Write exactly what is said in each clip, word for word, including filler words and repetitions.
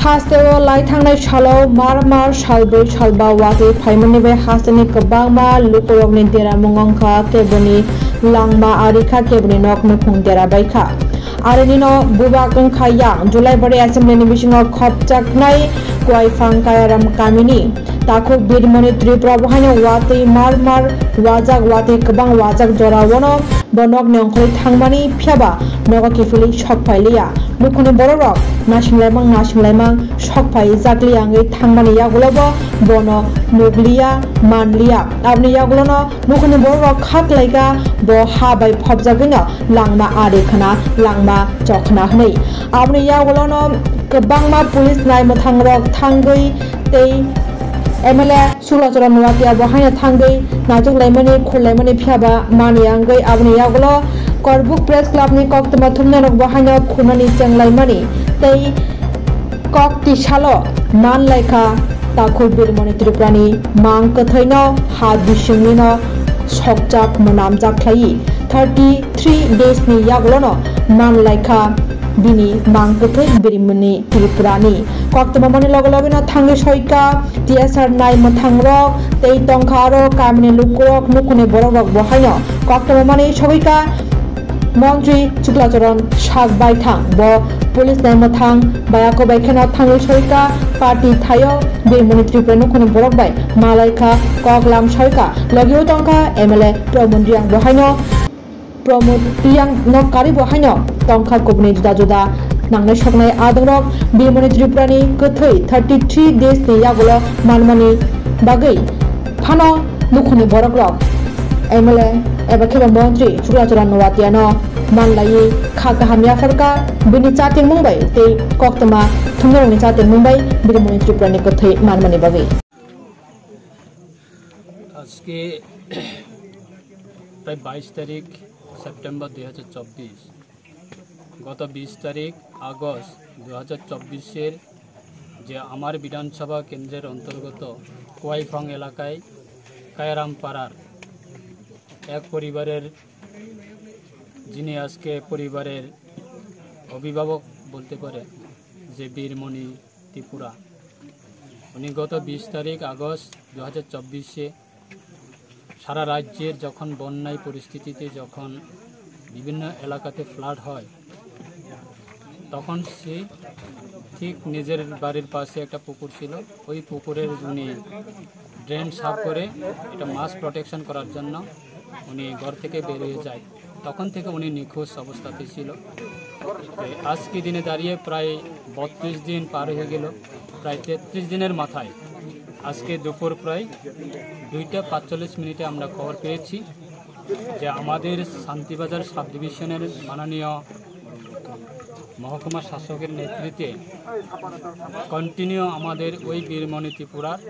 Hasteo lai thangnai salo mar mar salbrwi salba watwi phaimani bai hasteni kwbangma lukurokni deramung wngkha, keboni langma ari kha, keboni nok nukhung dera bai kha. Arinino bubak wngkha yang Julaibari Assemblyni bisingo khopjaknai Kuaiphang Kayaram kamini takhuk Birmoni Tripura bo haino watwi mar mar wajak, watwi kwbang wajak joraono bo nokni ongkhorwi thangmani, phiyaba nogo kiphilwi sok phailiya. Nukhungni borokrok naisinglaimang naisinglaimang sok phaijakliya wngwi thangmani yagulo bo bono nukliya, manliya. Aboni yagulono nukhungni borokrok kha kwlaikha, bo ha bai phobjagwino langma ari khna, langma chok khna hwnwi. Aboni yagulono kwbangma police naimwthangrok thangwi tei M L A Suklacharan Noatia bo haino thangwi naituk laimani, khul laimani, phiyaba mani wngwi aboni yagulo Korbuk Press Club ni koktwma thumnarok bo haino khunani cheng laimani tei kok tisalo man laikha takhuk Birmoni Tripura ni mang kwthwino ha bisingni no sokjak mwnamjak khlaiwi thirty three days ni yagulono man laikha bini mang kwthwi Birmoni Tripura ni. Koktwma mani loge loge no thangwi soika T S R nai mwthang rok tei tongkha aro kamini lukurok, nukhungni borokrok bo haino koktwma mani sogwika Montri Chuklacharan sak baithang bo police nai mwthang bai ako bai kheno thangwi soika party thaio Birmoni Tripura nukhungni borok bai malaikha kok lam soika logio tongkha M L A Pramod Reang bo haino Pramod Reang no karwi bo haino tongkha kubuni juda juda nangnai soknai adongrok Birmoni Tripura ni kwthwi thirty three days ni yagulo manmani bagwi phano nukhungni borokrok M L A eba kheba montri Chuklacharan Noatia no manlaiwi kha kaham yapharkha bini chatirmung bai tei koktwma thumnarokni chatirmung bai Birmoni Tripura ni kwthwi manmani bagwi. আজকে প্রায় বাইশ তারিখ সেপ্টেম্বর দুই হাজার চব্বিশ। গত বিশ তারিখ আগস্ট দু হাজার চব্বিশের যে আমার বিধানসভা কেন্দ্রের অন্তর্গত কোয়াইফাং এলাকায় কায়ারাম পাড়ার এক পরিবারের, যিনি আজকে পরিবারের অভিভাবক বলতে পারে, যে বীরমণি ত্রিপুরা, উনি গত বিশ তারিখ আগস্ট দু হাজার চব্বিশে সারা রাজ্যের যখন বন্যায় পরিস্থিতিতে যখন বিভিন্ন এলাকাতে ফ্লাড হয়, তখন সে ঠিক নিজের বাড়ির পাশে একটা পুকুর ছিল, ওই পুকুরের উনি ড্রেন সাফ করে এটা মাছ প্রোটেকশন করার জন্য উনি ঘর থেকে বেরিয়ে যায়। তখন থেকে উনি নিখোঁজ অবস্থাতে ছিল। তো আজকে দিনে দাঁড়িয়ে প্রায় বত্রিশ দিন পার হয়ে গেল। প্রায় তেত্রিশ দিনের মাথায় আজকে দুপুর প্রায় দুইটা পাঁচচল্লিশ মিনিটে আমরা খবর পেয়েছি যে আমাদের শান্তিবাজার সাব ডিভিশনের মাননীয় মহকুমা শাসকের নেতৃত্বে কন্টিনিউ আমাদের ওই বীরমণি ত্রিপুরার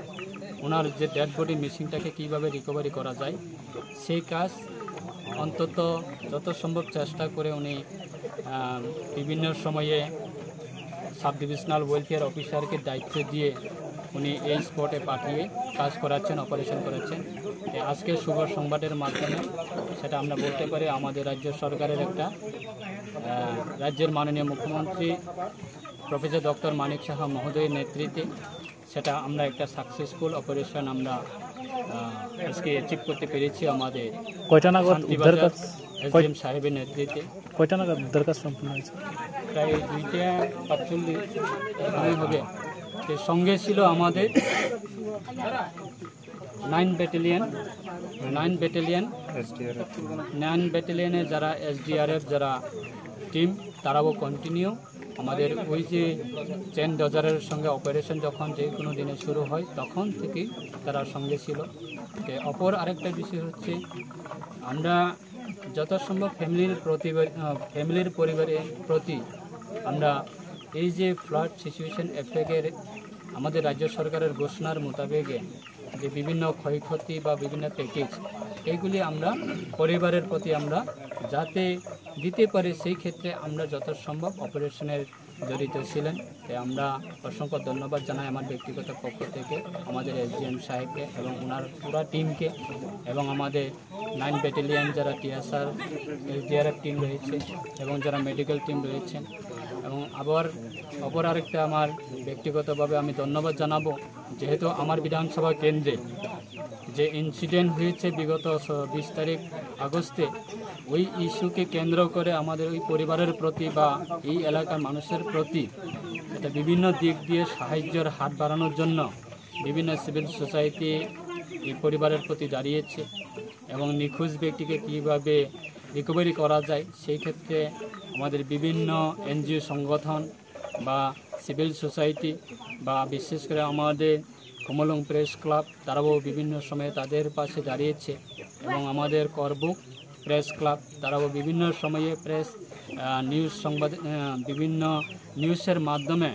ওনার যে ডেড বডি মিসিংটাকে কীভাবে রিকভারি করা যায়, সেই কাজ অন্তত যত সম্ভব চেষ্টা করে উনি, আহ, বিভিন্ন সময়ে সাব ডিভিশনাল ওয়েলফেয়ার অফিসারকে দায়িত্ব দিয়ে উনি এই স্পটে পাঠিয়ে কাজ করাচ্ছেন, অপারেশন করাচ্ছেন। তো আজকে শুভ সংবাদের মাধ্যমে সেটা আমরা বলতে পারি আমাদের রাজ্য সরকারের একটা, আহ, রাজ্যের মাননীয় মুখ্যমন্ত্রী প্রফেসর ডক্টর মানিক সাহা মহোদয়ের নেতৃত্বে সেটা আমরা একটা সাকসেসফুল অপারেশন আমরা, আহ, আজকে অ্যাচিভ করতে পেরেছি আমাদের কয়টা নাগাদ উদ্ধার শান্তিবাজার কাজ? এসডিএম সাহেবের নেতৃত্বে। কয়টা নাগাদ উদ্ধার কাজ সম্পূর্ণ হয়েছে? প্রায় দুইটা পাঁচচল্লিশ সময় হবে। তো সঙ্গে ছিল আমাদের nine battalion, nine battalion, nine ব্যাটালিয়নে যারা এসডিআরএফ যারা টিম, তারাও কন্টিনিউ আমাদের ওই যে চেন ডজারের সঙ্গে অপারেশন যখন যে কোনো দিনে শুরু হয়, তখন থেকেই তারা সঙ্গে ছিল। তো অপর আরেকটা বিষয় হচ্ছে, আমরা যত সম্ভব ফ্যামিলির প্রতিবার-, আহ, ফ্যামিলির পরিবারের প্রতি আমরা এই যে ফ্লাড সিচুয়েশন এফেক্টের আমাদের রাজ্য সরকারের ঘোষণার মোতাবেকে যে বিভিন্ন ক্ষয়ক্ষতি বা বিভিন্ন প্যাকেজ, এইগুলি আমরা পরিবারের প্রতি আমরা যাতে দিতে পারি, সেই ক্ষেত্রে আমরা যত সম্ভব অপারেশনের জড়িত ছিলেন। তাই আমরা অসংখ্য ধন্যবাদ জানাই আমার ব্যক্তিগত পক্ষ থেকে আমাদের এসডিএম সাহেবকে এবং ওনার পুরা টিমকে এবং আমাদের নাইন ব্যাটালিয়ন যারা টিএসআর, এসডিআরএফ টিম রয়েছে এবং যারা মেডিকেল টিম রয়েছেন, এবং আবার অপর আরেকটা আমার ব্যক্তিগতভাবে আমি ধন্যবাদ জানাবো, যেহেতু আমার বিধানসভা কেন্দ্রে যে ইনসিডেন্ট হয়েছে বিগত স- বিশ তারিখ আগস্টে, ওই ইস্যুকে কেন্দ্র করে আমাদের ওই পরিবারের প্রতি বা এই এলাকার মানুষের প্রতি একটা বিভিন্ন দিক দিয়ে সাহায্যের হাত বাড়ানোর জন্য বিভিন্ন সিভিল সোসাইটি এই পরিবারের প্রতি দাঁড়িয়েছে এবং নিখোঁজ ব্যক্তিকে কীভাবে রিকভারি করা যায়, সেই ক্ষেত্রে আমাদের বিভিন্ন এনজিও সংগঠন বা সিভিল সোসাইটি বা বিশেষ করে আমাদের কমলং প্রেস ক্লাব, তারাও বিভিন্ন সময়ে তাদের পাশে দাঁড়িয়েছে এবং আমাদের করবুক প্রেস ক্লাব, তারাও বিভিন্ন সময়ে প্রেস নিউজ সংবাদ, বিভিন্ন নিউজের মাধ্যমে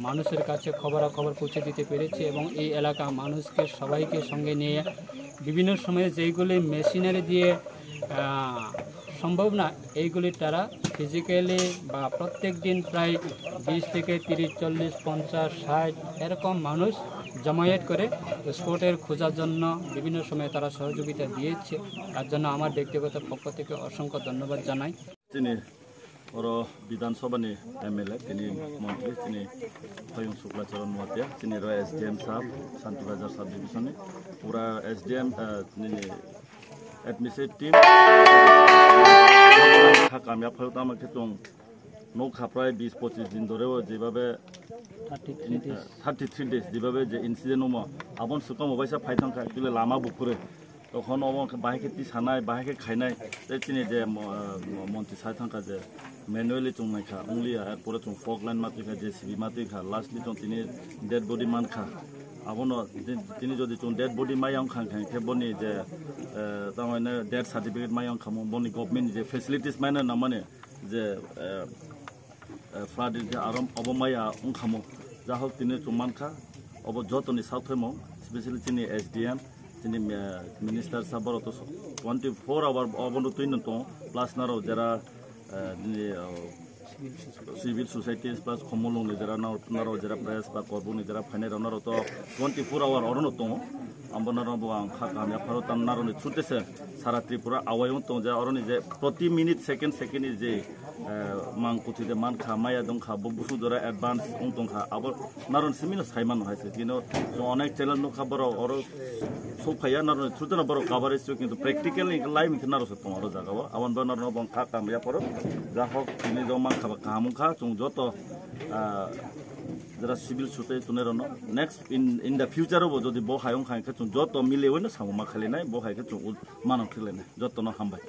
মানুষের কাছে খবরাখবর পৌঁছে দিতে পেরেছে এবং এই এলাকা মানুষকে সবাইকে সঙ্গে নিয়ে বিভিন্ন সময়ে যেইগুলি মেশিনারি দিয়ে সম্ভব না, এইগুলি তারা ফিজিক্যালি বা প্রত্যেক দিন প্রায় বিশ থেকে তিরিশ, চল্লিশ, পঞ্চাশ, ষাট এরকম মানুষ জমায়েত করে স্পটের খোঁজার জন্য বিভিন্ন সময় তারা সহযোগিতা দিয়েছে। তার জন্য আমার ব্যক্তিগত পক্ষ থেকে অসংখ্য ধন্যবাদ জানাই। Chini oro Bidhan Sabha ni M L A, tini montri, chini Payung Sukla Charan Noatia, chini oro S D M sahab, Santi Bazar sub division ni, pura S D M, nini administrative team, kha kamya phaio tamo khe chwng nokha prai bis pochis din dhore o jebabe thirty three days jebabe je incident omo, abon swkang obaisa phai thangkha, actually lama buphuru. Tokhon obo wngkha bahai khe tisanai, bahai khe khainai, tei chini je mo-, mo-, montri sai thangkha je manually chwng naikha, only ya, er pore chwng fog line ma twikha, J C B ma twikha, lastly chwng tini dead body mankha. Abono ti-, tini jodi chwng dead body maya wngkha, wngkha khe boni je, eh, tamo hino death certificate maya wngkha mo, boni government ni je facilities maina nangmani je, eh, eh, flood ni khe aro obo maya wngkhamo. Jahok tini chwng mankha, obo jotoni sakthaimung, specially chini S D M, chini, eh, minister sir borok to twenty four hour obono twi no tongo, plus naro jera, eh, nini, oh, civil society plus Khumulwng ni jera naro, naro jera press ba Korbuk ni jera phainai rok naro to twenty four hour oro no tongo. Ambo naro bo ang kha kaham yapharo tam naro ni chute se sara Tripura awai wng tong ja oro ni je proti minute second second ni je eh, mang kuthi de man kha, maya dong kha, bo busung jora advance wng tong kha, abo naron simi no sai mano hai se. Kino chwng onek channel nukha borok oro sok phaiya, naron through no borok coverage cho, kintu practical ni live ni naro se tong oro jaga o. Abon bo naron bong kha kam ya poro. Ja hok tini jong man kha ba kaham wng kha, chwng joto, ah, jara civil society tunai rono next in, in the future o bo jodi bo hai wng kha, hwnkhe chwng joto mile wino samung ma khali nai, bo hai khe chwng manang thik lai nai. Joto no hambai.